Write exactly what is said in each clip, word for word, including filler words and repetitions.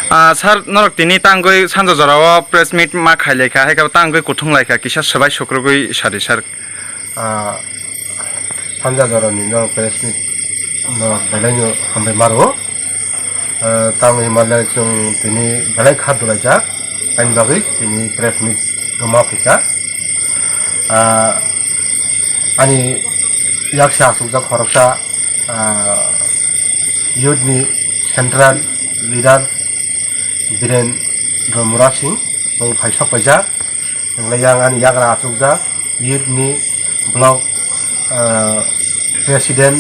Ah, sir, norok tini tangwi sanja jorao press meet ma khai laikha, hai khe tangwi kuthung laikha, kisa swbai sukrugwi sadi, sir. Ah, sanja jorani norok press meet no belai no hambai maro. Ah, tangwi malai chwng tini belai kha dulaijak, ani bagwi tini press meet no ma phaikha. Ah, ani yaksa asukjak khoroksa, ah, youth ni central leader Birendra Murasing bo phai sok paijak. Hwnlai yang ani yagra asukjak youth ni block, ah, president,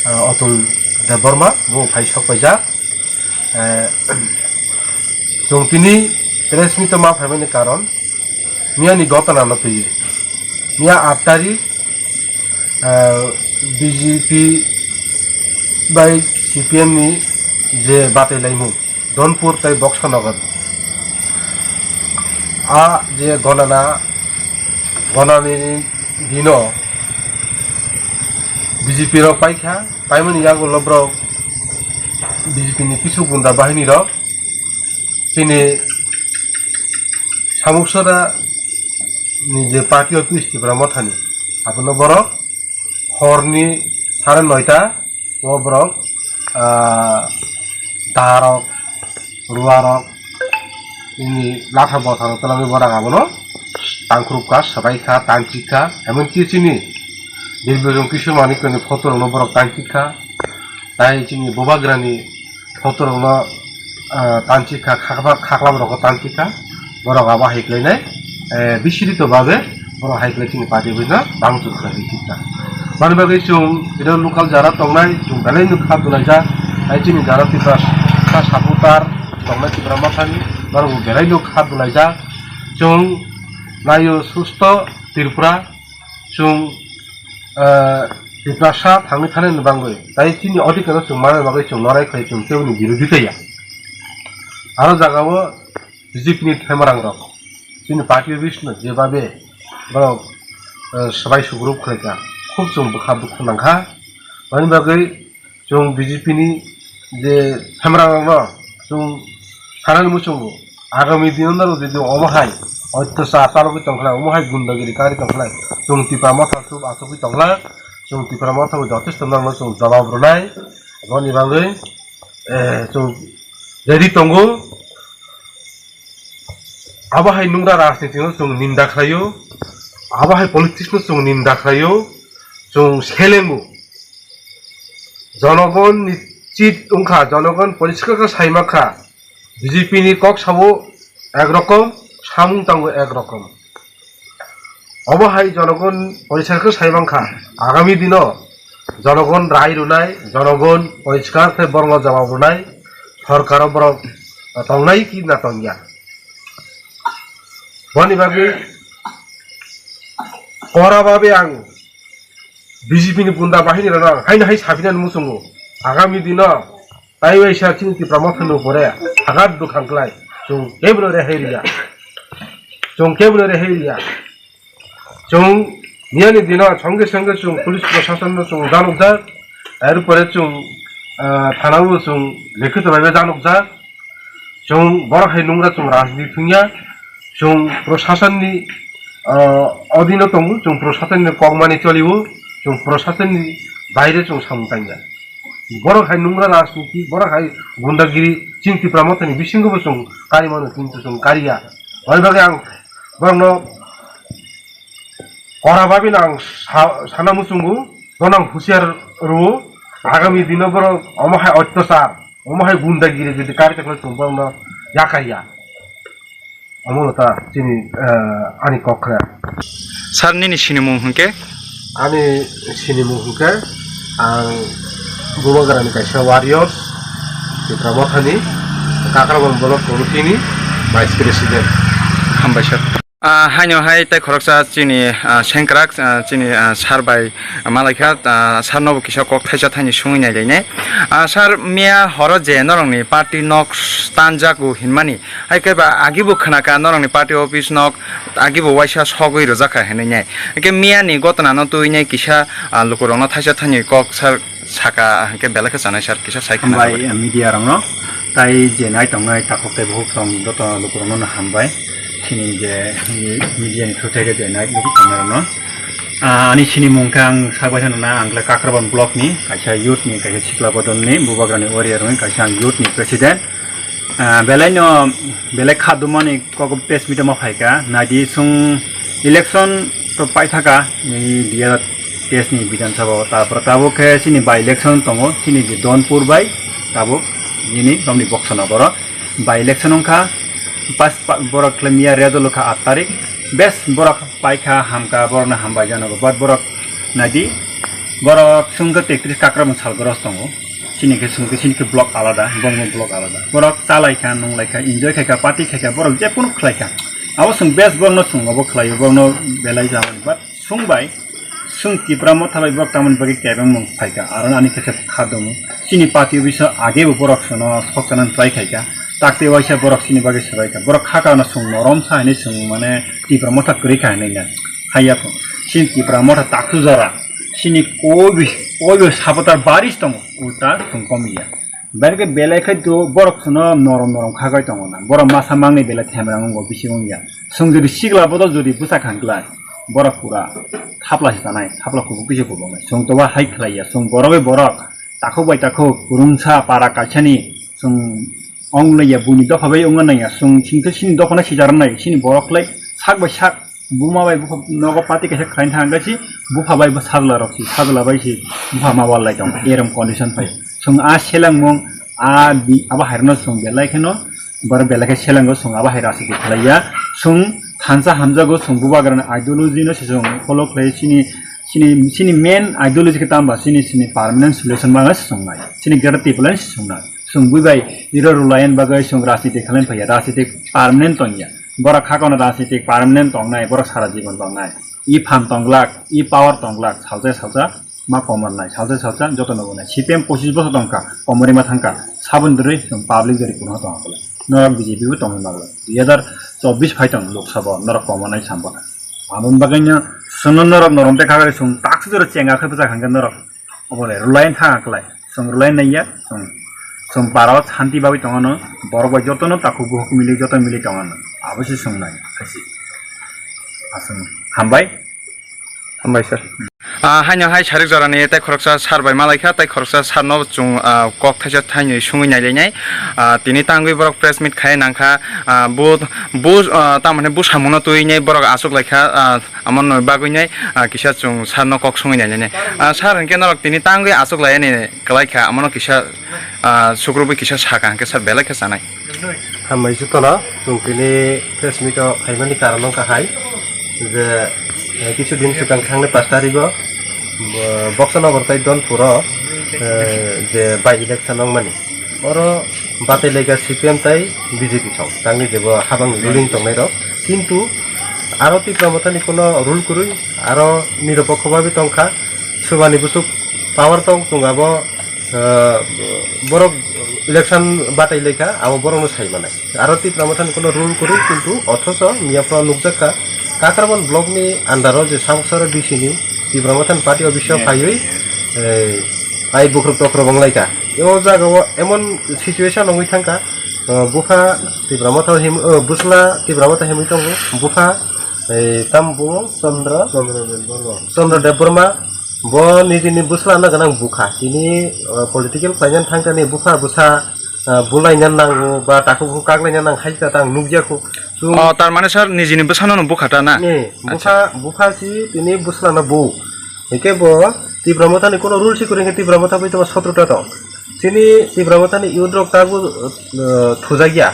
ah, Atul Debbarma bo phai sok paijak. Eh, chwng tini press meet o ma phaimani karon miyani gotana no twi. Miya aat tarik, ah, B J P bai C P M ni je batailaimung Donpur tei Boksanagar, a je gonana, gonani dino B J P rok paikha, paimani yagulo borok B J P ni kisu gunda bahini rok chini Samuksora ni je party office Tipra Mothani, abono borok horni sare noita o borok, ah, darok, ruarok, ini latha botharok twlangwi borok abono tangkhurupkha, swbaikha, tangchikha, emonki chini Birbijong Kishore Manikya ni photo rokno borok tangchikha, tai chini Bubagrani photo rokno, ah, tangchikha, khakla-, khaklam rokno tangchikha, borok abo hai khlainai, eh, bisirito babe borok hai khlai chini party office no bangchuk khlai rikha. Bani bagwi chwng ida local jara tongnai, chwng belai no kha dulaijak, tai chini jara Tiprasa supporter tongnai Tipra Mothani, borok bo belai no kha dulaijak. Chwng naio susto Tripura, chwng, eh, Tiprasa thangwi thanani bagwi, tai chini odhikar no chwng manna bagwi chwng lorai khlai, chwng keboni birodhi taiya. Aro jagao B J P ni themrang rok chini party office no jebabe borok, eh, swbai sugruk khlaikha, khub chwng bwkha dukhu nangkha. Bani bagwi chwng B J P ni je themrang rokno chwng sanani muchungo, agami dino norok jodi omo hai ottachar chalogwi tongkhlai, omo hai gundagiri kari tongkhlai, chwng Tipra Motha sub achugwi tongkhlai, chwng Tipra Motha bo jotesto norokno chwng jawab rwnai. Aboni bagwi, eh, chwng ready tongo. Abo hai nungra rajniti no chwng ninda khlaio, abo hai politics no chwng ninda khlaio, chwng selengo. Jonogon nischit wngkha, jonogon poriskar khe saimankha, B J P ni kok sao ek rokom, samung tango ek rokom. Obo hai jonogon poriskar khe saimankha, agami dino jonogon rai rwnai, jonogon poriskar khe borokno jawab rwnai, sorkaro borok tongnai ki na tongya. Boni bagwi kora babe ang B J P ni gunda bahini rok ang haino hai sapinani muchungo. Agami dino tai waisa chini Tipra Motha ni upore hagat dukhang klai. Chwng kebono rehai riya. Chwng kebono rehai riya. Chwng niyani dino songke songke chwng police proshashan no chwng janokjak. Ar pore chwng, ah, thana o chwng likhito bai janokjak. Chwng borok hai nungra chwng rajniti thungya, chwng proshashan ni, ah, odino tongo, chwng proshashan ni kok mani cholio, chwng proshashan ni baire chwng samung tangya. Borok hai nungra rajniti, borok hai gundagiri, chini Tipra Motha ni bisingo bo chwng kari mano, kintu chwng kariya. Oi bagwi ang borokno kora babi no ang sa-, sana muchungo, bono ang husiar rwo, agami dino borok omo hai ottachar, omo hai gundagiri jodi kari tongkhe chwng borokno yakaiya. Omo ta chini, eh, ani kok khe. Sir, nini sinimung hwnkhe? Ani sinimung hwnkhe ang Bubagrani kaisa warriors, Tipra Mothani, Kakrabon Block Committee ni Vice President. Hambai sir. Ah, haino hai tei khoroksa chini, ah, sengkrak, ah, chini, ah, sir bai, ah, malaikha, ah, sir nobo kisa kok thaisa thaini sungwi nailainai. Ah, sir, miya horo je norokni party nok tanjago hinmani, hai khe ba agibo khnaka norokni party office nok agibo waisa sogwi rwjakha hinwi nai. Hai khe miyani gotona no twi nai kisa, ah, lukurokno thaisa thaini kok sir saka hwnkhe belai khe chanai sir, kisa sai khna hambai, kha. Media rokno tai je nai tongnai takhuk tei bukhuk tong joto lukurokno no hambai. Chini je media ni through thai je nai lukurokno. Ah, ani chini mung khe ang sabai thano na, ang le Kakraban block ni kaisa youth ni, kaisa sikla bodol ni, bubagra ni warrior ni kaisa ang youth ni president. Ah, belai no, belai khadumani kok press meet ma phaika, naidi sung election to paithaka, ni dui hazar teis ni Bidhan Sabha o, tarpor tabuk khe chini by election tongo, chini je Donpur bai tabuk nini romni Boksa Nogoro by election wngkha, pas pa-, borok khlai miya result wngkha aat tarik, bes borok paikha, hamkha, borokno hambai janogo, but borok naidi, borok sungkhe tektris Kakrabung sal goros tongo, chini khe sungkhe, chini khe block alada, bongni block alada, borok chalaikha, nunglaikha, enjoy khaikha, party khaikha, borok jekunu khlaikha, abo sung bes borokno sung obo khlaio, borokno belai jamani, but sung bai, sung Tipra Motha bai borok tamoni bagwi kebeng mung phaikha, aro ani khe khe kha domo. Chini party o bisa age bo borok sono sok chanani try khaikha, takte waisa borok chini bagwi swbaikha, borok kha kano sung norom sa hinwi sung mane Tipra Motha kwrwi kha hinwi na. Haiya kho, chini Tipra Motha takhu jora, chini koi bi, koi bi supporter baris tongo, ulta sung komiya. Belai khe belai khai to borok sono norom norom kha kai tongo na. Borok masa mangni belai themrang wngo bisi wngya. Sung jodi sigla bodol jodi bwsa khan glai, borok pura thapla se tanai, thapla kubuk bisi kubuk nai. Sung to ba hai khlai ya, sung borok bai borok, takhuk bai takhuk, kurungsa para kaisani, sung ong lai ya, buini dopha bai wngo nai ya, sung sing to sini dopha no sijar nai, sini borok lai sak bai sak buma bai bupha nogo party kaisa khlaina thang khe si bupha bai bo sajla rok si, sajla bai si bupha ma wal lai tong, erom condition phai. Sung a selengmung, a bi-, abo hairno sung belai kheno, boro belai khe selengo sung abo hai rasi khe khlai ya. Sung thansa hamjago sung bubagrani ideology no se sung follow khlai sini, sini, sini main ideology khe tamba sini, sini permanent solution ma se sung nai. Sini greater Tipraland se sung nai. Sung bui bai iro rulayan bagwi sung rajniti khlaina phaiya, rajniti permanent tongya. Borok hakano rajniti permanent tongnai, borok sara jibon tongnai. I phan tonglak, i power tonglak, salsa salsa ma komor nai, salsa salsa joto no nai. C P M pochis bosor tongkha, komori ma thangkha, saboni dri sung public jori kuno tongkha. Norok B J P bo tongwi magla. Dui hazar chobbish phai tong Lok Sabha, norok komor nai sambo. Aboni bagwi no sono norok norom te khagari sung taksi jora chenga khe bwsa khangkhe norok. Obole rulayan thang aklai. Sung rulayan naiya, sung, sung parao shanti bagwi tongano, borok bai jotono takhuk bukhuk mili joto mili tongano. Abo se sung nai, haisi. Asung. Hambai. Hambai, sir. Ah, haino hai sarik jorani tei khoroksa sir bai malaikha, tei khoroksa sir no chung, ah, kok thaisa thainwi sungwi nailainai. Ah, tini tangwi borok press meet khai nangkha, ah, bo, bo, ah, tamoni bo samungno twiwi borok achuk laikha, ah, Amoni bagwinai, ah, kisa chwng sir no kok songwi nainani. Ah, sir, hinkhe norok tini tangwi achuk layani kwlai kha, amono kisa, ah, sukrubwi kisa sakha, hinkhe sir belai khe chanai. Hambai jotono, chwng tini press meet o phaimani karon wngkha hai je, eh, kichu din swkang thangnai pash tarigo, bo-, Boksanagar tai Donpuro, eh, je by election wngmani. Oro batai laika C P M tai B J P song, tangni jebo habangni ruling tongnai rok. Kintu aro Tipra Mothani kono rule kwrwi, aro niropokho babi tongkha, subani bwswk power tong, chwng abo, ah, borok election batai laikha, abo borokno sai manai. Aro Tipra Mothani kono rule kwrwi, kintu othoso miyaphano nukjakha, Kakraban block ni under o je Samuksara D C ni Tipra Mothani party office o phaiwi, eh, ai bukruk tokrok wng lai kha. O jaga o emon situation wngwi thang kha, uh, bupha Tipra Motha him-, uh, bwsla Tipra Motha himwi tongo, bupha, eh, tamo bumo Chandra, Chandra Debbarma. Chandra Debbarma, bo nijini bwsla na gwnang bukha, tini, uh, political khlaina thang kha ni bupha bwsa, uh, bulaina nango ba takhuk bukhuk kaklaina nang hai ta ang nukya kho. Chwng O, tar mane sir, nijini bwsano no bukha ta na? Ni, Acha. Bupha, bupha si tini bwsla na bu. Hingke bo Tipra Mothani kono rule si kwrwi hingke Tipra Motha bai tongma sotro ta tong. Chini Tipra Mothani youth rok tabuk, uh, thujakya.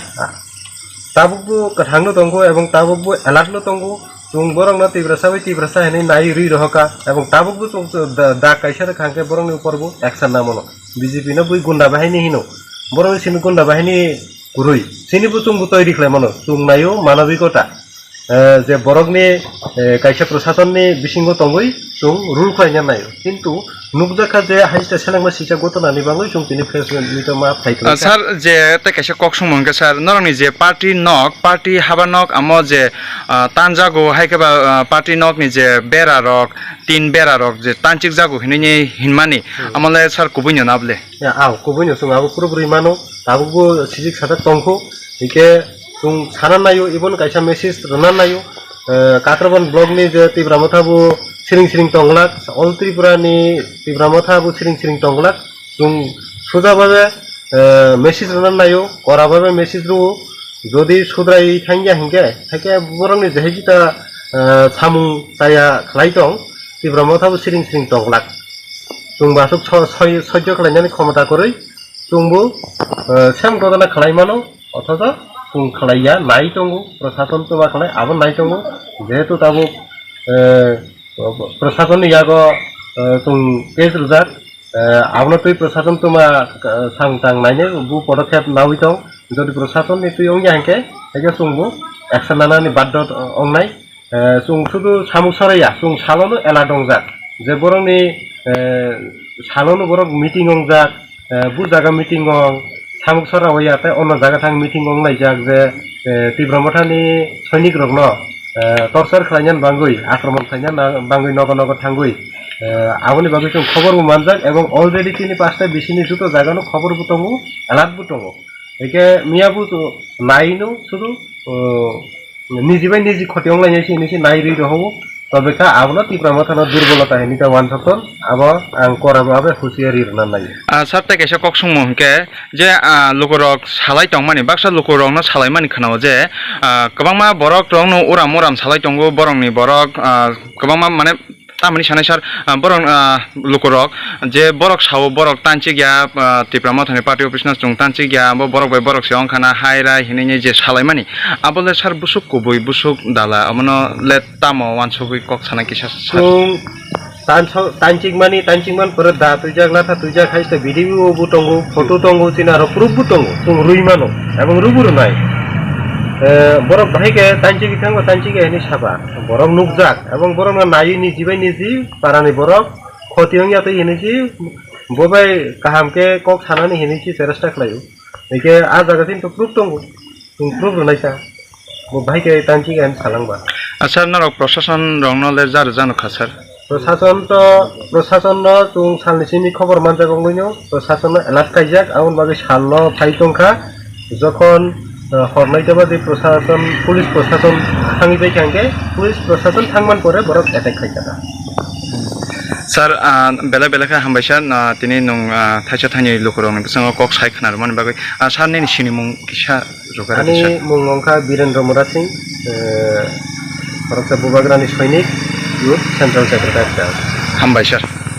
Tabuk bo kwthang no tongo ebong tabuk bo alert no tongo. Chwng borok no Tiprasa bai Tiprasa hinwi nai rwi rohoka ebong tabuk bo chwng da, da kaisa rwkha hingke borok ni upor bo action na mano. B J P no bui gunda bahai ni hino. Borok ni simi gunda bahai ni kwrwi. Chini bo chwng bo toiri khlai mano. Chwng naio manobikota. Eh, je borokni, eh, kaisa prasasonni bisingo tongwi chwng rule khlaina naio. Kintu Nukjakha je haste selengma sijak gotonani bagwi chwng tini press meet-o ma phai Ah, kwlaikha. Sir, je tei kaisa kok songmung hwnkhe, sir, norokni je party nok, party haba nok, amo je, ah, tanjago, hai khe ba, ah, party nokni je bera rok, tin bera rok je tanchik jago hinwi hinmani, Hmm. Amo le, sir, kubui no na bole? Ya, aw, kubui no chwng abo pura puri mano, tabukbo sijik sajak tongkho, hwnkhe chwng sana naio, ibono kaisa message rwna naio, eh, Kakraban block ni je Tipra Motha bo siring siring tonglak, all Tripura ni Tipra Motha bo siring siring tonglak, chwng suja babe, eh, message rwna naio, kora babe message rwo, jodi sudrai thangya hinkhe, haikhe borokni jehai jita, eh, samung chaya khlai tong, Tipra Motha bo siring siring tonglak. Chwng bo aswk so-, soi-, soijo khlainani khomota kwrwi, chwngbo, eh, same gotona khlai mano, othocho chwng khlaiya, nai tongo, prosason tuma khlai abo nai tongo, jehetu tabuk, eh, prosasonni yago, eh, chwng case rwjak, eh, abono twi prosason tuma, eh, sang tang nainai bo podokhep naui tong, jodi prosasonni twi wngya hinkhe, haikhe chwngbo action lanani baddo wngnai. Eh, chwng sudu samung soraya, chwng salono alert wngjak. Je borokni, eh, salono borok meeting wngjak, eh, bu jaga meeting wng, samung sora waya tei ono jaga thang meeting wng laijak je, eh, Tipra Mothani soinik rokno, eh, torture khlainani bangwi, akromon khlainani bangwi nogo nogo thangwi, eh, aboni bagwi chwng khobor bo manjak ebong already chini pasta bisini joto jagano khobor bo tongo, alert bo tongo. Hwnkhe miya bo to naino sudu, oh, niji bai niji khoti wng lainai se hinwi se nai rwi rohoro. Tobe kha abono Tipra Mothano durbolota hinwi ta uansukton, abo ang kora bo abe husiari rwna nai. Ah, sir, tei kaisa kok songmung hwnkhe je, ah, lukurok salai tongmani, baksa lukurokno salaimani khwnao je, ah, kwbangma borok rokno uram uram salai tongo, borokni borok, ah, kwbangma mane tamoni sanai sir, ah, borok, ah, lukurok je borok sao borok tanchik ya, ah, Tipra Mothani party office no chwng tanchik ya, abo borok bai borok se wngkha na hai rai hinwi je salaimani. Abo le sir busuk kubui, busuk dala, omono le tamo uansugwi kok sana kisa sir. Chwng tanso-, tanchikmani, tanchikman pore da twijak, latha twijak hai se video bo tongo, photo tongo, chini aro proof bo tongo, chwng rwi mano, ebong rwbo rwnai. Eh, borok bahai khe tanchigwi thango, tanchigwi hinwi saba. Borok nukjak, ebong borokno naiwi niji bai niji parani borok khoti wngya twi hinwi si bo bai kaham khe kok sanani hinwi si cheresta khlaio. Hwnkhe ah jaga chini to proof tongo, chwng proof rwnaisa. Bo bahai khe tanchigwi hinwi salangba. Ah, sir, norok prosason rokno le jar jano kha, sir? Prosason to, prosason no chwng salni simi khobor manjak wngwi no, prosason no alert khaijak, aboni bagwi sal no phai tongkha. Jokhon, ah, hor naitama je prosason, police prosason thangwi bai kha hwnkhe, police prosason thangman pore borok attack khaikha. Sir, ah, belai belai khe hambai sir, ah, tini nwng, ah, thaisa thaini lukurokni bwskango kok sai khna rwmani bagwi. Ah, sir, nini sinimung kisa rwkha rwdi, sir. Ani mung wngkha Birendra Murasing, eh, khoroksa Bubagrani Soinik, Youth Central Secretary, sir. Hambai, sir.